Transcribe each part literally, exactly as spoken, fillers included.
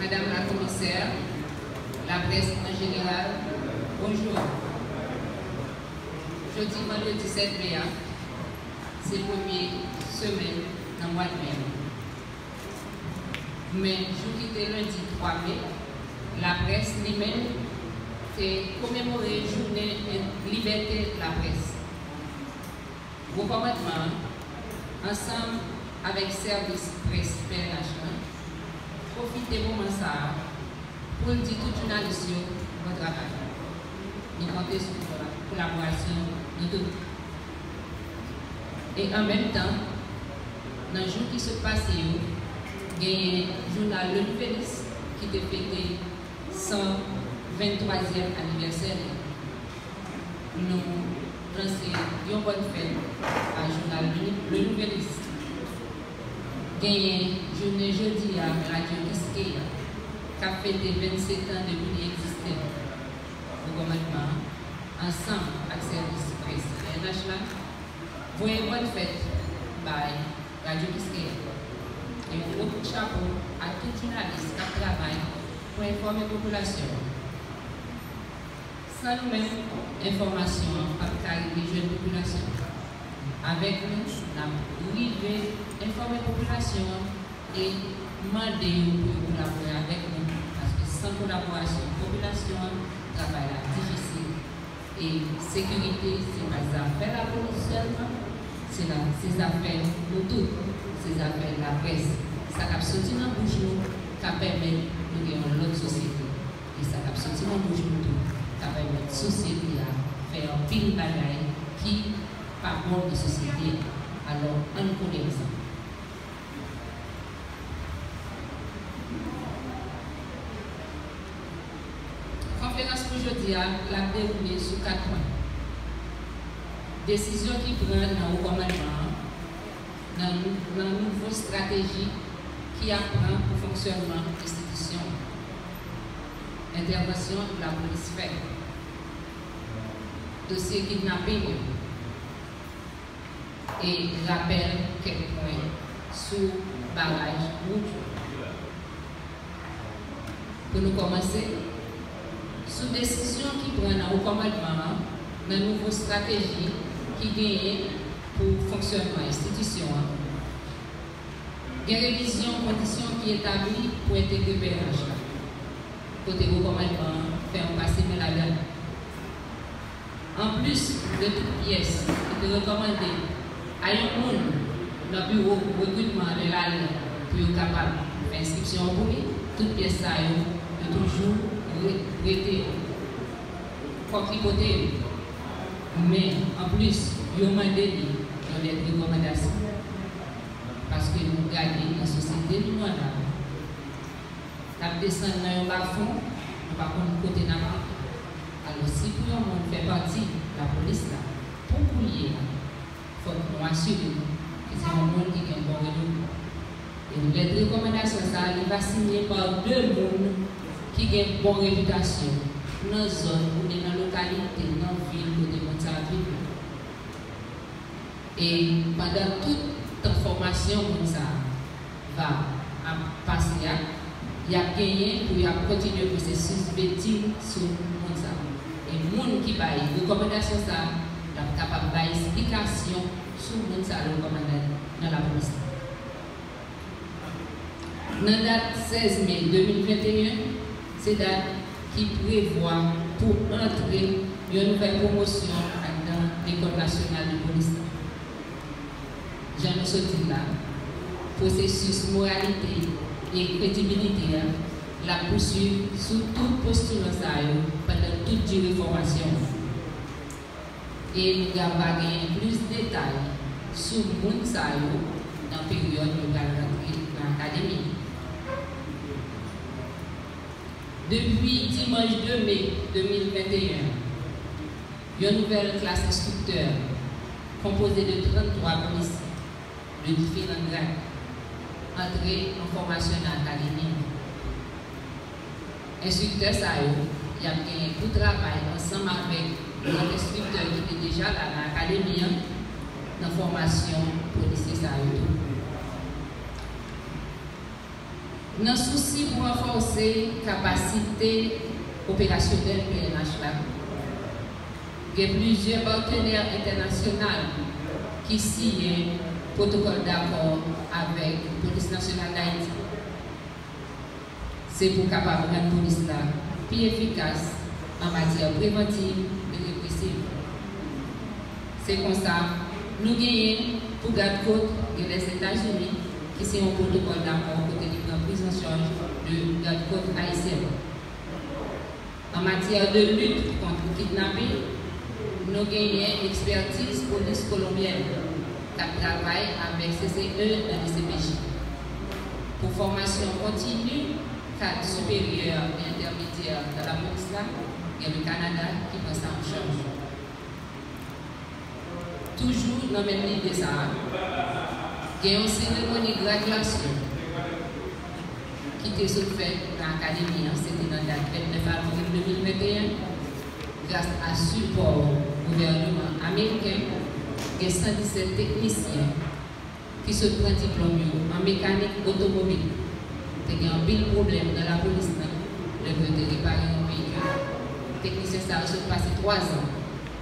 Madame la Commissaire, laprès an jeneral, bonjou. Jodi vandredi sèt me a, se premye semèn nan mwa me a. Men, jou ki te lendi twa me, laprès li menm te komemore jounen libète laprès. Wo kòmandman an, ansanm avèk sèvis près P N H lan, pwofite moman sa a pou l di tout jounalis yo bon travay. Nou konte sou kolaborasyon nou tout. E an menm tan, nan jou ki sot pase yo, genyen jounal Le Nouvelliste ki te fete san venntwazyèm anivèsè li. Nou lanse yon bòn fèt a jounal Le Nouvelliste. Genyen jounen jodi a Radyo Kiskeya k ap fete vennsetan depi li egziste. Wo kòmandman an, ansanm ak sèvis près P N H la, voye bòn fèt bay Radyo Kiskeya. E yon gwo kout chapo a tout jounalis k ap travay pou enfòme popilasyon an. San nou menm, enfòmasyon an p ap ka rive jwenn popilasyon an. Avèk nou, n ap rive enfòme popilasyon an e mande yo pou yo kolabore avèk nou, paske san kolaborasyon popilasyon an, travay la difisil. E sekirite, se pa zafè lapolis sèlman, se la, se zafè nou tout, se zafè laprès. Sa k ap soti nan bouch nou ka pèmèt nou gen yon lòt sosyete. E sa k ap soti nan bouch nou tou ka pèmèt sosyete a fè anpil bagay ki pa bon nan sosyete a. Alò, ann konnen sa. Konferans pou jodi a, l ap dewoule sou kat pwen. Desizyon ki pran nan wo kòmandman an, nan, nan nouvo estrateji ki ap pran pou fonksyònman enstitisyon an. Entèvansyon lapolis fè. Dosye kidnaping yo. E rapèl kèk pwen sou baraj wout yo. Pou nou kòmanse, sou desizyon ki pran nan wo kòmandman an, nan nouvo estrateji ki genyen pou fonksyònman enstitisyon an, gen revizyon kondisyon ki etabli pou entegre P N H la, kote wo kòmandman an fè yon pase men ladan l. Anplis de tout pyès ki te rekòmande a yon moun nan biwo rekritman an lè l ale pou yo kapab fè enskripsyon an pou li, tout pyès sa yo, yo toujou re-, rete kòk li pote yo. Men, anplis, yo mande li yon lèt rekòmandasyon. Paske nou gade nan sosyete nou an la, n ap desann nan yon bafon, nou pa konn kote n ap rive. Alò, si pou yon moun fè pati lapolis la, pou kounye a, fòk nou asire nou ke se yon moun ki gen bon renomen. E lèt rekòmandasyon sa a, li va siyen pa de moun ki gen bon repitasyon nan zòn oubyen nan lokalite, nan vil kote moun sa a ap viv la. E pandan tout tan fòmasyon moun sa a va ap pase a, y ap genyen pou y ap kontinye pwosesis vetin sou moun sa a. E moun ki bay rekòmandasyon sa a, l ap kapab bay esplikasyon sou moun sa a l rekòmande nan lapolis la. Nan dat sèz me de mil venteyen, se dat ki prevwa pou antre yon nouvèl pwomosyon anndan Lekòl Nasyonal de Polis la. Jan nou sot di l la, pwosesis moralite e kredibilite a, l ap pouswiv sou tout postilan sa yo pandan tout dire fòmasyon an. E nou va genyen plis detay sou moun sa yo nan peryòd yo pral rantre nan akademi. Depi dimanch de me de mil venteyen, yon nouvèl klas enstriktè, konpoze de tranntwa polisye de diferan grad, antre an fòmasyon nan akademi an. Enstriktè sa yo, y ap genyen pou travay ansanm avèk lòt enstriktè ki te deja la nan akademi an, nan fòmasyon polisye sa yo tou. Nan sousi pou ranfòse kapasite operasyonèl P N H la, gen plizyè patenè entènasyonal ki siyen pwotokòl dakò avèk Polis Nasyonal d Ayiti. Se pou kapab rann polis la pi efikas an matyè prevantiv e represiv. Se konsa, nou genyen pou gad kot gen Lèzetazini ki siyen yon pwotokòl dakò kote li pran priz an chaj de gad kot ayisyen. An matyè de lit kont kidnaping, nou genyen ekspètiz polis kolonbyèn k ap travay avèk C C E nan D C P J. Pou fòmasyon kontini kad siperyè e entèmedyè nan lapolis la, gen le Kanada ki pran sa an chaj. Toujou nan menm lide sa a, gen yon seremoni gradyasyon ki te sot fèt nan akademi an, se te nan dat vennèf avril de mil venteyen, gras a sipò gouvènman ameriken, gen san disèt teknisyen ki sot pran diplòm yo an mekanik otomobil. Te gen anpil pwoblèm nan lapolis lan lè pou yo te repare yon veyikil. Teknisyen sa yo sot pase twazan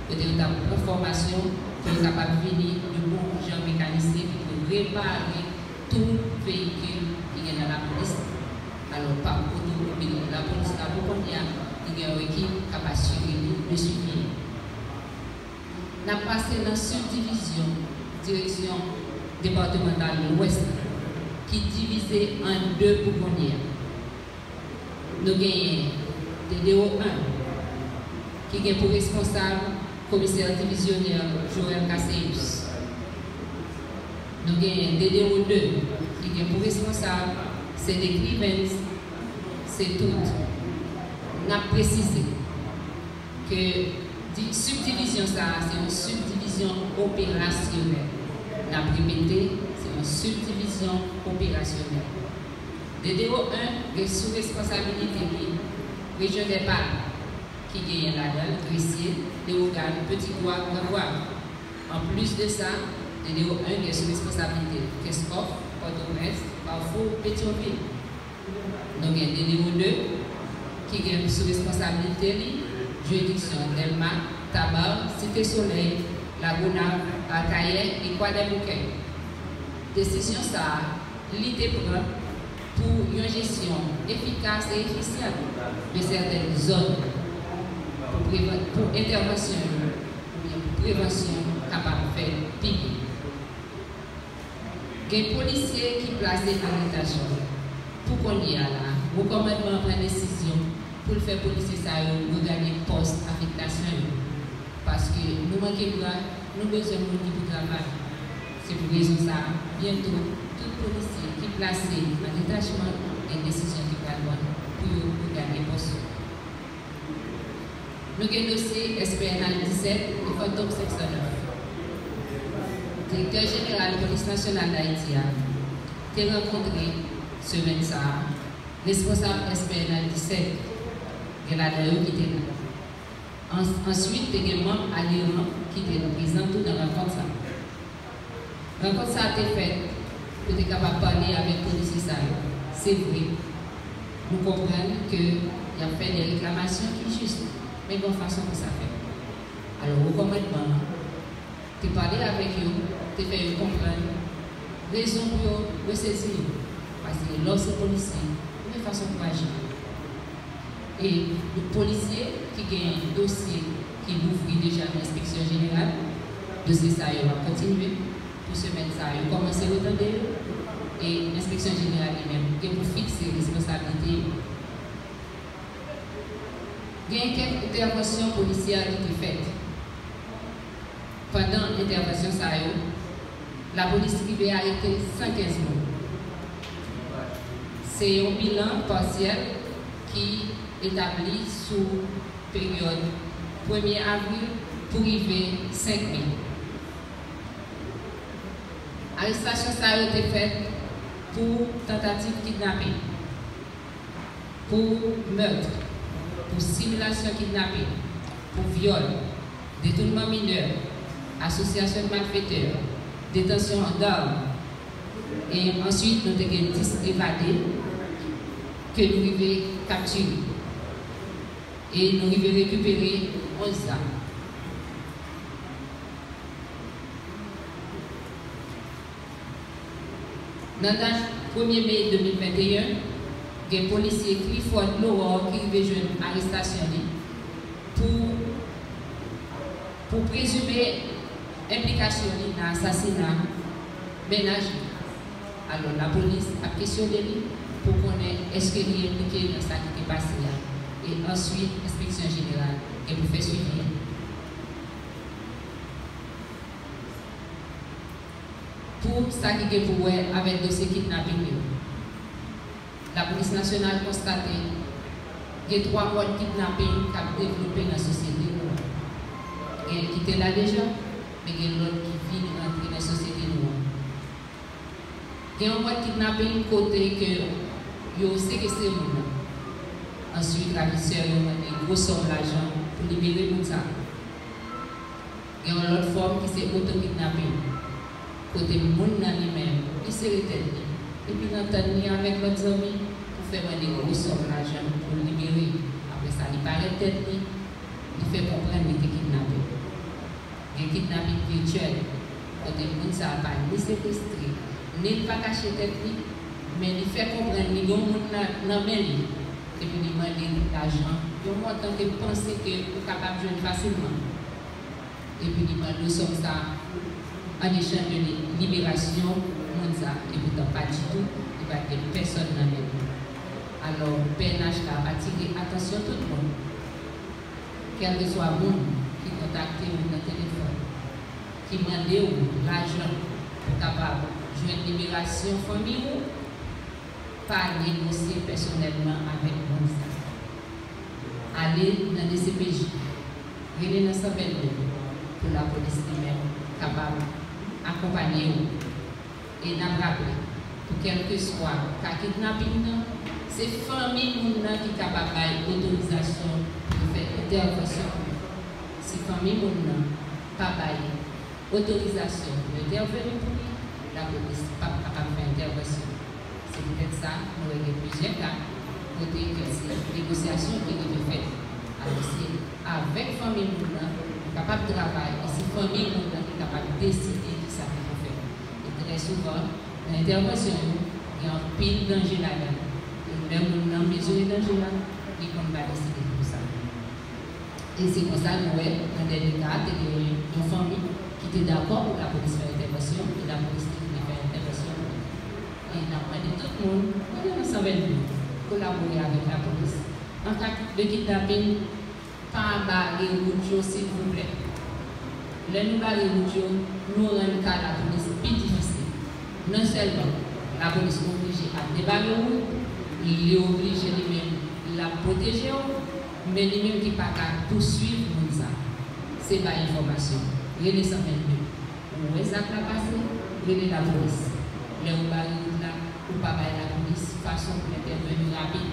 kote yo t ap pran fòmasyon pou yo kapab vini de bon jan mekanisyen ki pou repare tout veyikil ki gen nan lapolis lan. Alò, pak otomobil lapolis la pou kounye a, li gen yon ekip k ap asire li de swivi. N ap pase nan sibdivizyon Direksyon Depatmantal Lwès la, ki divize an de pou kounye a. Nou genyen D D O en, ki gen pou responsab Komisè Divizyonè Joël Casséus. Nou genyen D D O de, ki gen pou responsab Cédric Livens, se tout. N ap presize ke di-, sibdivizyon sa a se yon sibdivizyon operasyonèl. N ap repete, se yon sibdivizyon operasyonèl. D D O en gen sou responsabilite li rejyon Dèpal, ki genyen ladan l Gresye, Lewogàn, Pitigwa, Gran Gwav. Anplis de sa, D D O en gen sou responsabilite Kenskòf, Pòtoprens, Kafou, Petyonvil. Nou gen D D O de, ki gen sou responsabilite li jiridiksyon Dèlma, Taba, Site Solèy, Lagonav, Akayè e Kwadèboukè. Desizyon sa a, li te pran pou yon jesyon efikas e efisyan de sètèn zòn pou prevan-, pou entèvansyon yo oubyen pou prevansyon kapab fèt pi byen. Gen polisye ki plase an detajman. Pou kounye a la, wo kòmandman an pran desizyon pou l fè polisye sa yo regade pòs afektasyon yo. Paske nou manke bra, nou bezwen moun ki pou travay. Se pou rezon sa a, byento, tout polisye ki plase an detajman, gen desizyon ki pral pran pou yo regade pòs yo. Nou gen dosye S P N L disèt e Fantom senk san nèf. Direktè Jeneral Polis Nasyonal d Ayiti a te rankontre semèn sa a responsab S P N L disèt, gen ladan yo ki te la. Ans-, answit, te gen manm aderan ki te prezan tou nan rankont sa a. Rankont sa a te fèt pou te kapab pale avèk polisye sa yo. Se vre, nou konprann ke y ap fè de reklamasyon ki jis, men gen yon fason pou sa fèt. Alò, wo kòmandman an te pale avèk yo, te fè yo konprann rezon pou yo resezi yo. Paske lè w se polisye, ou gen fason pou aji. E polisye ki gen dosye ki louvri deja nan enspeksyon jeneral, dosye sa yo ap kontinye pou semèn sa yo kòmanse retande yo, e enspeksyon jeneral li menm gen pou fikse responsablite yo. Gen kèk entèvansyon polisyè ki te fèt. Pandan entèvansyon sa yo, lapolis rive arete san kenz moun. Se yon bilan pasyèl ki etabli sou peryòd premye avril pou rive senk me. Arestasyon sa yo te fèt pou tantativ kidnaping, pou mèt, pou similasyon kidnaping, pou vyòl, detounman minè, asosyasyon de malfetè, detansyon an gad. E answit, nou te gen dis evade, ke nou rive kaptire. E nou rive rekipere onz zam. Nan dat premye me de mil venteyen, gen polisye Clifford Laurore ki rive jwenn arestasyon li pou, pou prezime enplikasyon li nan asasina mennaj li. Alò, lapolis ap kesyone li pou konnen èske li enplike nan sa ki te pase a. E answit, enspeksyon jeneral gen pou fè swivi a. Pou sa ki gen pou wè avèk dosye kidnaping yo, Lapolis Nasyonal konstate gen twa mòd kidnaping k ap devlope nan sosyete nou an. Gen ki te la deja, men gen lòt ki vin rantre nan sosyete nou an. Gen yon mòd kidnaping kote ke yo sekestre moun nan. Answit, ravisè yo mande gwo sòm lajan pou libere moun sa a. Gen yon lòt fòm ki se otokidnaping, kote moun nan li menm, li sere tèt li, epi l antann li avèk lòt zanmi pou fè mande gwo sòm lajan pou l libere. Apre sa, li parèt tèt li, li fè konprann li te kidnape. Gen kidnaping vityèl, kote moun sa a pa ni sekestre, ni l pa kache tèt li, men li fè konprann li gen yon moun nan, nan men li, epi li mande li lajan, yon montan ke l panse ke ou kapab jwenn fasilman. Epi li mande w sòm sa a an echanj de li-, liberasyon moun sa a, epoutan pa ditou, li pa t gen pèsòn nan men li. Alò, P N H la ap atire atansyon tout moun, kèlkeswa moun ki kontakte w nan telefòn, ki mande w lajan pou kapab jwenn liberasyon fanmi w, pa negosye pèsonèlman avèk moun sa a. Ale nan D C P J, rele nan san vennde pou lapolis li menm kapab akonpanye w. E n ap raple, pou kèlkeswa ka kidnaping nan, se fanmi moun nan ki kapab bay otorizasyon pou yo fè entèvansyon pou yo. Si fanmi moun nan pa bay otorizasyon pou entèveni pou li, lapolis p ap kapab fè entèvansyon. Se poutèt sa, nou wè gen plizyè ka kote ke se negosyasyon ki rive fèt. Alò, se avèk fanmi moun nan, nou kapab travay, e se fanmi moun nan ki kapab deside kisa ki pou fèt. E trè souvan, nan entèvansyon yo, gen anpil danje ladan l. E lè moun nan mezire danje a, li konn pa deside pou sa. E se konsa nou wè, nan dènye ka a, te gen yon fanmi ki te dakò pou lapolis fè entèvansyon, e lapolis te vini fè entèvansyon pou li. E n ap mande tout moun, mande nan san vennde, kolabore avèk lapolis. An ka de kidnaping, pa bare wout yo, silvouplè. Lè nou bare wout yo, nou rann ka lapolis pi difisil. Non sèlman lapolis oblije ap debare wout, li oblije li menm l ap pwoteje w, men li menm ki pa ka pouswiv moun sa. Se bay enfòmasyon. Rele san vennde. Ou wè zak la pase, rele lapolis. Lè ou bare wout la, ou pa bay lapolis fason pou entèveni rapid.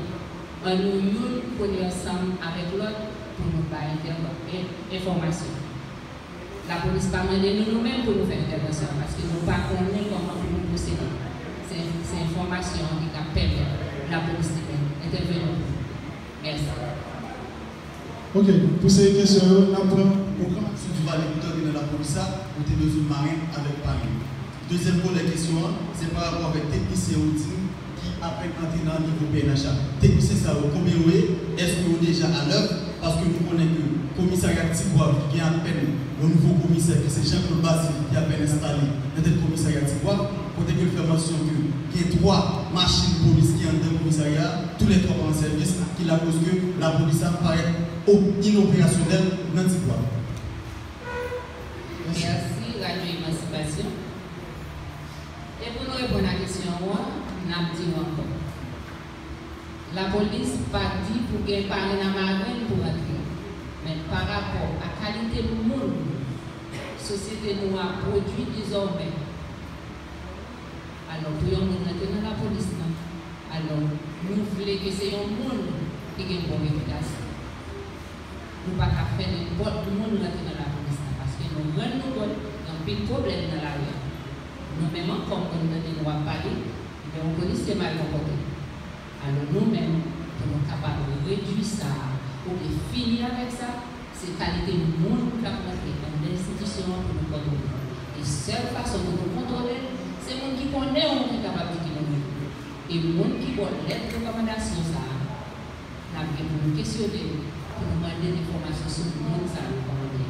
An nou youn kole ansanm avèk lòt pou nou bay entèv-, en-, enfòmasyon. Lapolis pa mande nou nou menm pou nou fè entèvansyon an, paske nou pa konnen kòman pou nou pwosede. Se, se enfòmasyon an ki ka pèmèt lapolis li menm entèveni pou nou. Mèsi. Ok, pou seri kesyon yo, n ap pran yon gran maksou Duvalier ki tande nan lapolis la, ou te bezwen marenn avèk parenn. Dezyèm volè kesyon an, se pa rapò avèk teknisyen ou di m ki apèn antre nan nivo P N H la. Teknisyen sa yo, konbyen yo ye? Èske yo deja alèv? Paske nou konnen ke komisarya Tigwav ki gen apèn yon nouvo komisè ki se Jean Claude Basile ki apèn enstale nan tèt komisarya Tigwav, kote ke l fè mansyon ke gen twa machin polis ki anndan komisarya a, toulètwa pa an sèvis, ki lakoz ke lapolis la parèt o-, inoperasyonèl nan Tigwav. Mèsi, Radyo Emansipasyon. E pou nou reponn a kesyon ou an, n ap di w ankò. Lapolis pa di pou gen parenn a marenn pou rantre. Men pa rapò a kalite moun sosyete nou a pwodui dezòmè, alò pou yon moun rantre nan lapolis nan, alò nou vle ke se yon moun ki gen bon repitasyon. Nou pa ka fè nenpòt moun rantre nan lapolis la, paske nou rann nou kont gen anpil pwoblèm nan lari a. Nou menm ankò, m konn tande nou ap pale, lè yon polisye mal konpòte. Nou menm, pou nou kapab redui sa, oubyen fini avèk sa, se kalite moun k ap rantre anndan enstitisyon an pou nou kontwole. E sèl fason pou nou kontwole l, se moun ki konnen w ki kapab di ki moun yo ye. E moun ki ba w lèt rekòmandasyon sa a, n ap gen pou nou kesyone l, pou nou mande l enfòmasyon sou moun sa a rekòmande.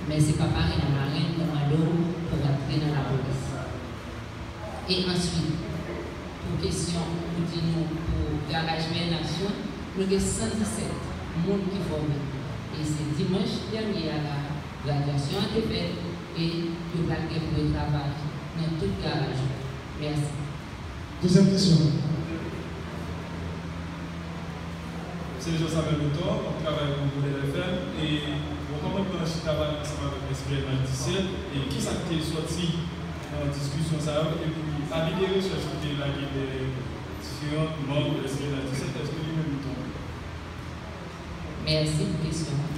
Men se pa parenn a marenn nan mande w pou w rantre nan lapolis. E answit, pou kesyon ou di nou pou garaj P N H yo, nou gen san disèt moun ki fòme. E se dimanch dènye a la, gradyasyon an te fèt e yo pral gen pou yo travay nan tout garaj yo. Mèsi. Dezyèm kesyon. Se Jean Samuel Mouton, m ap travay pou Modèl F M, e bon, kòmandman an chita pale ansanm avèk S P N H disèt, e kisa k te sòti nan diskisyon sa yo, epi avi de rechèch ki te lage dèyè diferan manm S P N H disèt, èske li menm li tonbe? Mèsi pou kesyon an.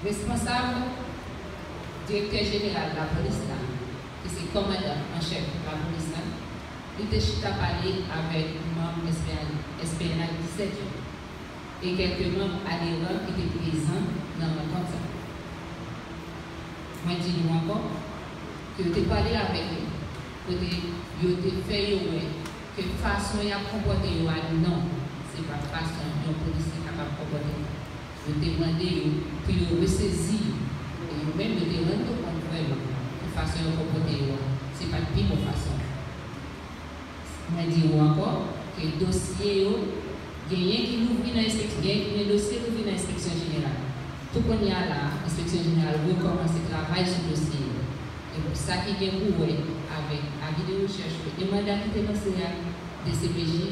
Responsab, direktè jeneral lapolis la, ki se kòmandan an chèf lapolis la, li te chita pale avèk manm S P N H disèt yo e kèlke manm aderan ki te prezan nan rankont sa. Mwen di nou ankò ke yo te pale avèk yo, kote yo te fè yo wè ke fason y ap konpòte yo a, non, se pa fason yon polisye kapab konpòte l. Yo te mande yo pou yo resezi yo. E yo menm, yo te rann yo kont vrèman ke fason yo konpòte yo a, se pa t pi bon fason. Mwen di ou ankò ke dosye yo, genyen ki louvri nan enspek-, gen, gen dosye louvri nan enspeksyon jeneral. Pou kounye a la a, enspeksyon jeneral rekòmanse travay sou dosye yo. E pou sa ki gen pou wè avèk avi de rechèch yo e manda ki te lanse a, D C P J,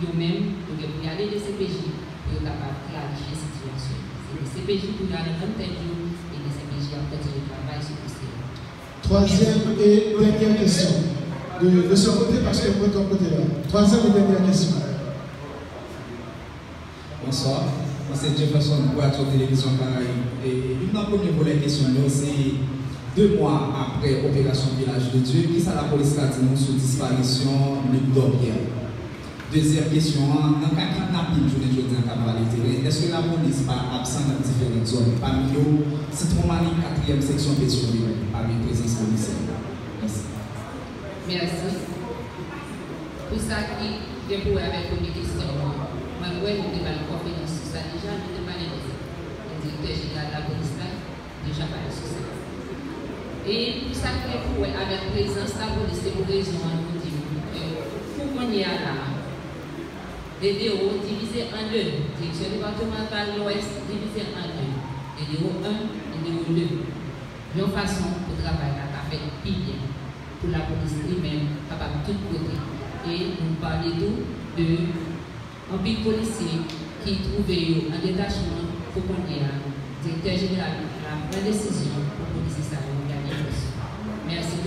yo menm, yo gen pou y ale D C P J pou yo kapab klarifye sitiyasyon yo. Se D C P J pou y al rann tèt yo, e D C P J ap kontinye travay sou dosye yo. Twazyèm e dènyè kesyon. De, de ce côté, paske mwen, de lòt kote la. Twazyèm e dènyè kesyon. Bonswa, mwen se Jefferson pou Radyo Televizyon Karayib. E youn nan premye volè kesyon m yo se, de mwa apre operasyon Vilaj de Dye, kisa lapolis ka di nou sou disparisyon Luc Dorbière? Dezyèm kesyon an, nan ka kidnapin jounen jodi a k ap vale teren, èske lapolis pa absan nan diferan zòn, pami yo Sitwon Mali, katriyèm seksyon Petyonvil, pa gen prezans polisye? Mèsi. Mèsi. Pou sa ki gen pou wè avèk premye kesyon an, mwen kwè nou te bay konferans sou sa deja, nou te pale de sa. E direktè jeneral lapolis la deja pale sou sa. E pou sa ki gen pou wè avèk prezans lapolis, se pou rezon an nou di nou ke pou kounye a la a, D D O divize an de, Direksyon Depatmantal Lwès divize an de, D D O en, D D O de, yon fason pou travay la ka fèt pi byen, pou lapolis li menm kapab tout kote. E nou pale tou de anpil polisye ki twouve yo an detachman pou kounye a, direktè jeneral la pran desizyon pou polisye sa yo gade pòs yo. Mèsi.